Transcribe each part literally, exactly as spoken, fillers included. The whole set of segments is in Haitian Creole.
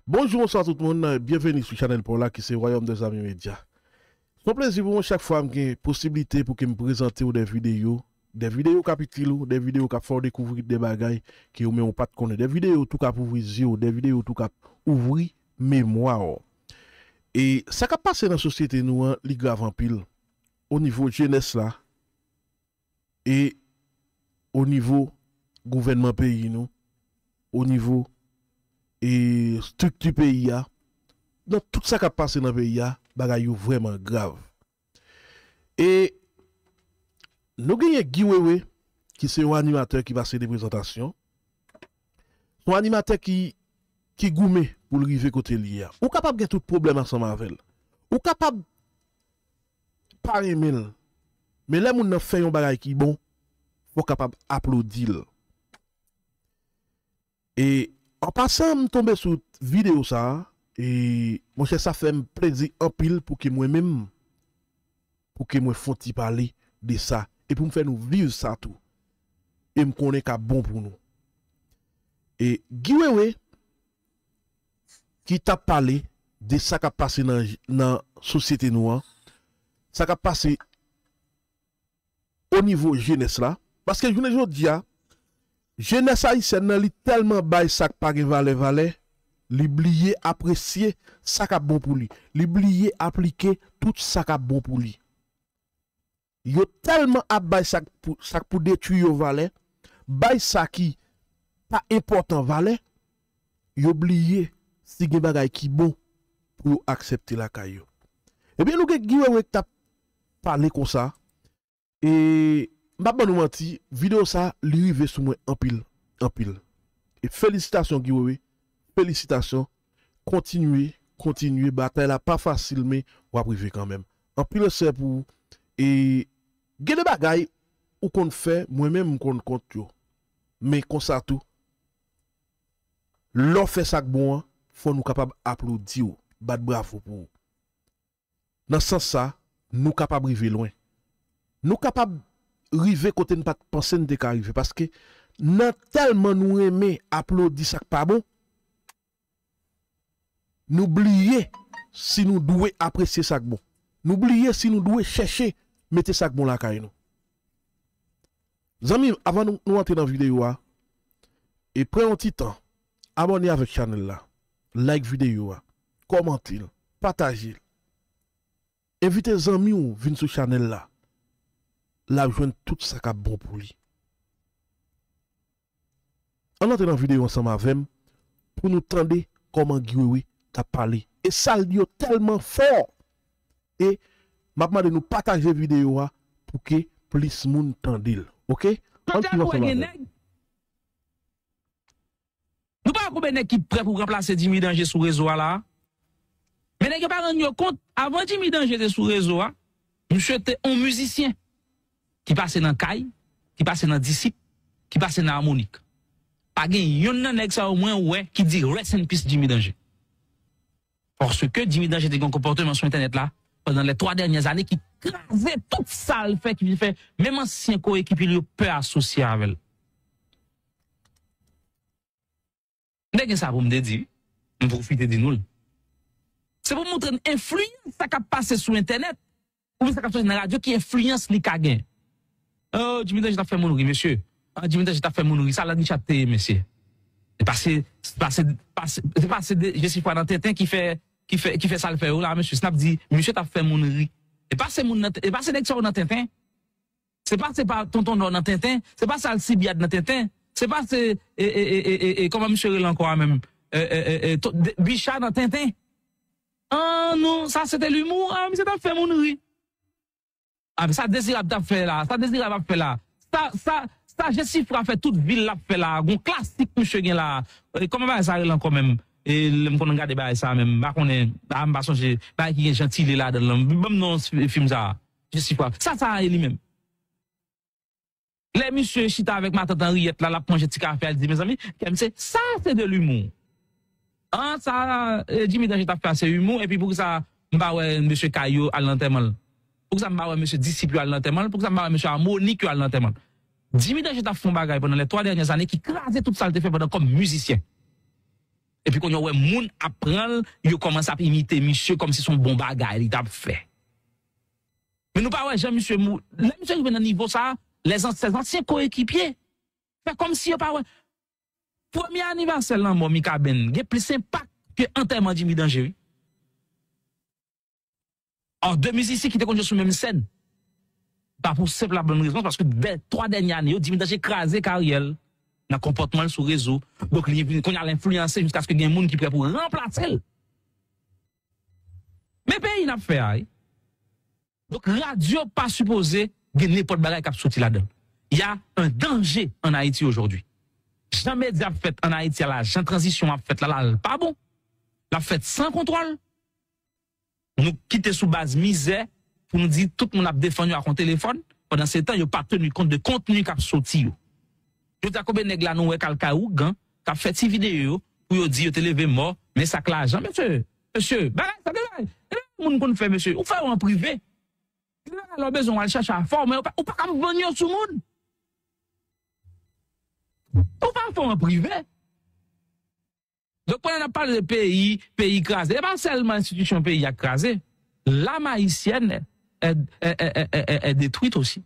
Bonjou, bonswa tout moun, byenveni sou chanèl pa w la ki se Royaume des Amis Média. Se yon plezi pou mwen chak fwa m gen posiblite pou ke m prezante w de videyo, de videyo k ap itil ou, de videyo k ap fè w dekouvri de bagay ke ou menm ou pa t konnen, de videyo tou k ap ouvri zye w, de videyo tou k ap ouvri memwa w. E sa k ap pase nan sosyete nou an, li grav anpil. O nivo jenès la, e o nivo gouvènman peyi nou, o nivo e estrikti peyi a, nan tout sa k ap pase nan peyi a, bagay yo vrèman grav. E nou genyen Guy Wewe, ki se yon animatè ki pase de prezantasyon. Se yon animatè ki, ki goumen pou l rive kote l ye a. Ou kapab gen tout pwoblèm ansanm avè l. Ou kapab pa renmen l. Men lè moun nan fè yon bagay ki bon, fò w kapab aplodi l. E an pasan, m tonbe sou videyo sa a, e monchè, sa fè m plezi anpil pou ke mwen menm, pou ke mwen fè yon ti pale de sa, e pou m fè nou viv sa tou. E m konnen k ap bon pou nou. E Guy Wewe, ki t ap pale de sa k ap pase nan, nan sosyete nou an, sa k ap pase o nivo jenès la. Paske jounen jodi a, jenès ayisyèn nan, li tèlman bay sa k pa gen valè valè, li bliye apresye sa k ap bon pou li. Li bliye aplike tout sa k ap bon pou li. Yo tèlman ap bay sa k pou, sa k pou detwi yo valè, bay sa ki pa enpòtan valè, yo bliye si gen bagay ki bon pou yo aksepte lakay yo. Ebyen, nou gen Guy Wewe k t ap pale konsa, e m p ap ban nou manti, videyo sa, li rive sou mwen anpil, anpil. E felisitasyon, Guy Wewe, felisitasyon. Kontinye, kontinye, batay la pa fasil, men w ap rive kanmenm. Anpil respè pou ou. E gen de bagay ou konn fè, mwen menm m konn kont yo. Men konsa tou, lè w fè sa k bon an, fò nou kapab aplodi w, bat bravo pou ou. Nan sans sa, nou kapab rive lwen. Nou kapab rive kote n pa t panse n te ka rive, paske nan tèlman nou renmen aplodi sa k pa bon, nou bliye si nou dwe apresye sa k bon. Nou bliye si nou dwe chèche mete sa k bon lakay nou. Zanmi m, avan nou, nou antre nan videyo a, e pran yon ti tan, abòne avèk chanèl la, like videyo a, kòmante l, pataje l. Envite zanmi w vin sou chanèl la. L ap jwenn tout sa k ap bon pou li. Ann antre nan videyo ansanm avè m pou nou tande kòman Guy Wewe t ap pale. E sa l di yo tèlman fò. E m ap mande nou pataje videyo a pou ke plis moun tande l. Oke? Ann swiv ansanm avè m. Nou pa wè konbyen nèg ki prè pou ranplase Jimmy Danje sou rezo a la a? Men nèg yo pa rann yo kont, avan Jimmy Danje te sou rezo a, misye te on mizisyen ki pase nan Kay, ki pase nan Disip, ki pase nan Amonik. Pa gen yonn nan nèg sa yo mwen wè ki di rest in peace Jimmy Danje. Paske Jimmy Danje te gen yon konpòteman sou entènèt la pandan les twa dènyè ane ki kraze tout sa l fè, ki fè menm ansyen koekipye l yo pè asosye avè l. M te gen sa pou m te di wi. M pwofite di nou l. Se pou montre n enfliyans sa k ap pase sou entènèt oubyen sa k ap soti nan radyo ki enfliyans li ka gen. Oh, Jimmy Danje t ap fè moun ri, mesye. Ah, Jimmy Danje t ap fè moun ri. Sa Larry Richard te ye, mesye. Se pa se, se pa se, pa se, se pa se de Jesifra nan tenten ki fè, ki fè, ki fè sa l fè yo la, mesye. Si n ap di, misye t ap fè moun ri. E pa se moun nan, e pa se nèg sa yo nan tenten. Se pa, se pa Tonton Nò nan tenten. Se pa se Alcibiade nan tenten. Se pa se, e, e, e, e, e, e, kòman misye rele ankò a menm? E, e, e, e, to- de- Bicha nan tenten. Ah non, sa se te limou. Ah, misye t ap fè moun ri. Ah, sa Dezirab t ap fè la. Sa Dezirab ap fè la. Sa, sa, sa Jesifra fè tout vil l ap fè la. Gon klasik misye gen la. E, kòman bagay sa rele ankò menm? E, lè m konn gade bagay sa menm. M pa konnen. Ah, m pa sonje. Bagay ki gen Jan Tile ladan l lan. Ban m non fi- fim sa. Jesifra. Sa, sa a ye li menm. Lè misye chita avèk matant Anriyèt la, l ap manje ti kafe a, li di, mezanmi, kè m se, sa se de limou. An, sa, e, Jimmy Danje t ap fè a se limou, epi poukisa m pa wè mesye Kay yo al nan antèman l? Poukisa m pa wè mesye Disip yo al nan antèman l? Poukisa m pa wè mesye Amonik yo al nan antèman l? Jimmy Danje t ap fè yon bagay pandan les twa dènyè ane ki kraze tout sa l te fè pandan kòm mizisyen. Epi kounye a w wè moun ap pran l, yo kòmanse ap imite misye kòmsi se yon bon bagay li t ap fè. Men nou pa wè jan misye mou, lè misye rive nan nivo sa, lè zan-, ses ansyen koekipye fè kòmsi yo pa wè. Premye anivèsè lanmò Mikaben gen plis enpak ke antèman Jimmy Danger, wi. Ò, de mizisyen ki te konn jwe sou menm sèn. Pa pou senp la bòn rezon, paske dè, twa dènye ane yo, Jimmy Danger kraze karyè l nan konpòtman l sou rezo. Donk, li vin, kounye a l enfliyanse jiskaske gen moun ki prè pou ranplase l. Men peyi n ap fè a, wi. Donk, radyo pa sipoze gen nenpòt bagay k ap soti ladan l. Y a un danger en Haïti aujourd'hui. Jan medya ap fèt ann Ayiti a la, jan tranzisyon ap fèt la, la, l pa bon. L ap fèt san kontwòl. Nou kite sou baz mizè pou nou di tout moun ap defann yo ak yon telefòn, pandan se tan yo pa teni kont de kontni k ap soti yo. Jodi a, konbyen nèg la nou wè k al kay ougan, k ap fè ti videyo yo pou yo di yo te leve mò, men sa k lajan, mesye, mesye, bagay sa, gen bagay, gen bagay moun konn fè, mesye, ou fè yo an prive. Gen bagay lè w bezwen w al chache afè w, men ou pa, ou pa ka vann yo sou moun. Ou pa fè w an prive. Donk, pandan n ap pale de peyi, peyi kraze, e pa sèlman enstitisyon peyi a k kraze. L'âme haïtienne est, est, est, est, est, est détruite aussi.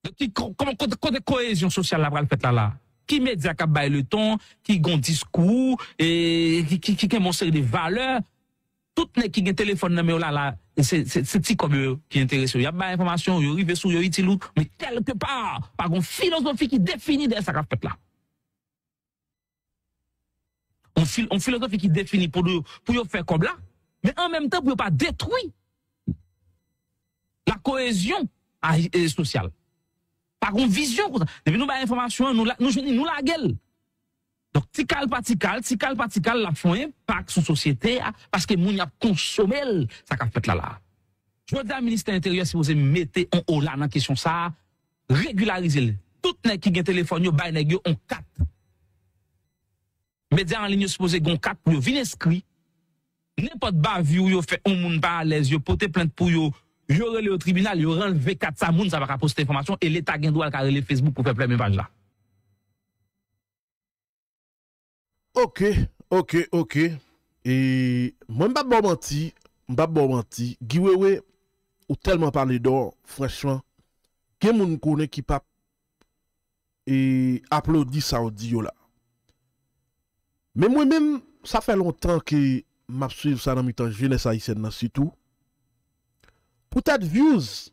Donk, ki, ko-, kòman, kote, kote koyezyon sosyal la pral fèt la, la? Ki medya k ap bay leton, ki gon diskou, e ki, ki, ki gen yon seri de valè? Tout nèg ki gen telefòn nan men yo la, la, se, se, se ti kòb yo ki enterese yo. Y ap bay enfòmasyon, yo rive sou, yo itil ou, men kèlke pa, pa gon filozofi ki defini dèyè sa k ap fèt la. On fil-, on filozofi ki defini pou yo, pou yo fè kòb la, men an menm tan pou yo pa detwi la koyezyon a, e, sosyal. Pa gon vizyon konsa. Depi nou bay enfòmasyon an, nou la, nou jwenn li, nou lage l. Donk, ti kal pa ti kal, ti kal pa ti kal, l ap fè yon enpak sou sosyete a, paske moun y ap konsome l, sa k ap fèt la la. Jodi a, ministè enteryè sipoze mete yon ola nan kesyon sa a, regilarize l. Tout nèg ki gen telefòn yo, bay nèg yo yon kat. Medya an liy yo sipoze gen yon kat pou yo vin enskri. Nenpòt bavure yo fè, yon moun pa alèz, yo pote plent pou yo, yo rele yo tribinal, yo ranlve kat sa, moun sa pa ka poste enfòmasyon, e Leta gen dwa l ka rele Facebook pou fè fèmen paj la. Ok, ok, ok. E mwen m p ap ba w manti, m p ap ba w manti. Guy Wewe, ou tèlman pale dò, franchman, gen moun m konnen ki p ap, e, aplodi sa w di yo la. Men mwen menm, sa fè lontan ke m ap swiv sa nan mitan jenès ayisyèn nan sitou. Poutèt views,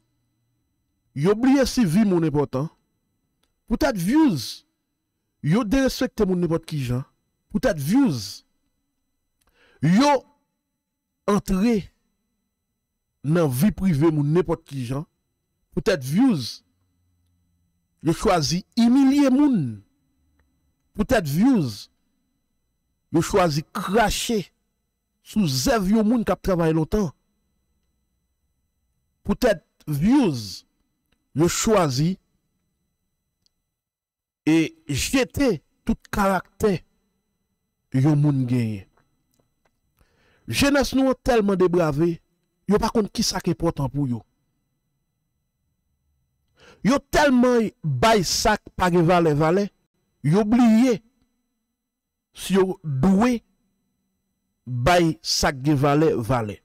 yo bliye si vi moun enpòtan. Poutèt views, yo derespekte moun nenpòt ki jan. Poutèt views, yo antre nan vi prive moun nenpòt ki jan. Poutèt views, yo chwazi imilye moun. Poutèt views, yo chwazi krache sou zèv yon moun k ap travay lontan. Poutèt views, yo chwazi e jete tout karaktè yon moun genyen. Jenès nou an tèlman debrave, yo pa konn kisa k enpòtan pou yo. Yo tèlman bay sa k pa gen valè valè, yo bliye si yo dwe bay sa k gen valè valè.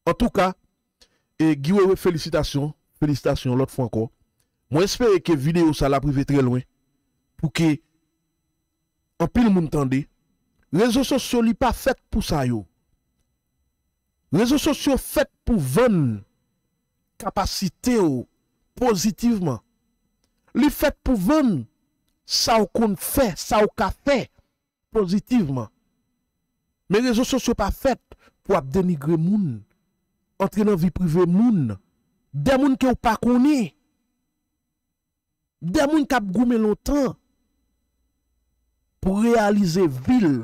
Antouka, e, Guy Wewe, felisitasyon, felisitasyon lòt fwa ankò. Mwen espere ke videyo sa l ap rive trè lwen pou ke anpil moun tande. Rezo sosyo li pa fèt pou sa yo. Rezo sosyo fèt pou vann kapasite w pozitivman. Li fèt pou vann sa w konn fè, sa w ka fè pozitivman. Men rezo sosyo pa fèt pou ap denigre moun, antre nan vi prive moun, de moun ke w pa konnen, de moun k ap goumen lontan pou reyalize vi l,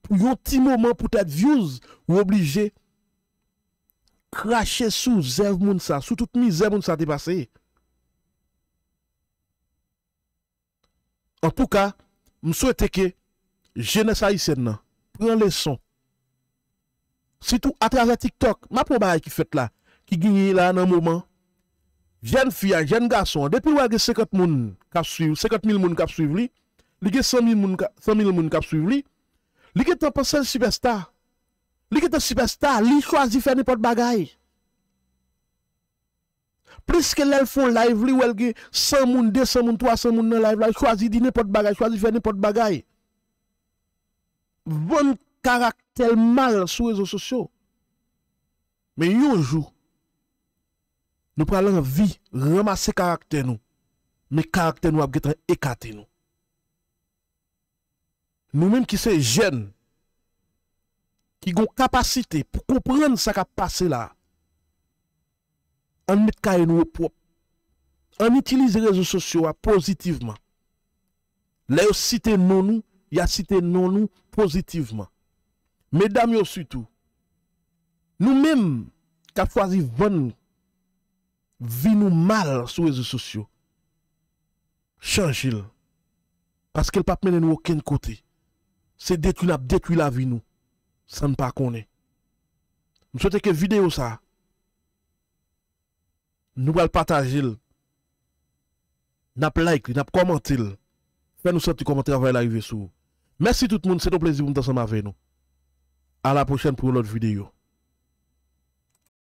pou yon ti moman poutèt views, ou oblije krache sou zèv moun sa, sou tout mizè moun sa te pase. Antouka, m swete ke jenès ayisyèn nan pran leson. Sitou atravè TikTok, m ap wè bagay ki fèt la, ki genyen la nan moman. Jèn fi a, jèn gason an, depi l wè gen senkant moun k ap swiv, senkant mil moun k ap swiv li, Li gen san mil moun, ka- san mil moun k ap swiv li. Li gentan panse l sipèsta. Li gentan sipèsta. Li chwazi fè nenpòt bagay. Pliske lè l fè yon live, li wè l gen san moun, de san moun, twa san moun nan live la, li chwazi di nenpòt bagay, chwazi fè nenpòt bagay. Vann karaktè l mal sou rezo sosyo. Men yon jou, nou pral anvi ranmase karaktè nou. Men karaktè nou ap gentan ekate nou. Nou menm ki se jèn, ki gon kapasite pou konprann sa k ap pase la, ann met kaye nou opwòp. Ann itilize rezo sosyo a pozitivman. Lè yo site non nou, y a site non nou pozitivman. Medam yo sitou, nou menm k ap chwazi vann vi nou mal sou rezo sosyo, chanje l. Paske l p ap mennen nou okenn kote. Se detwi n ap detwi lavi nou, san n pa konnen. M swete ke videyo sa, nou pral pataje l, n ap like li, n ap kòmante l. Fè nou santi kòman travay la rive sou ou. Mèsi tout moun, se t on plezi pou m t ansanm avè nou. A la pwochèn pou yon lòt videyo.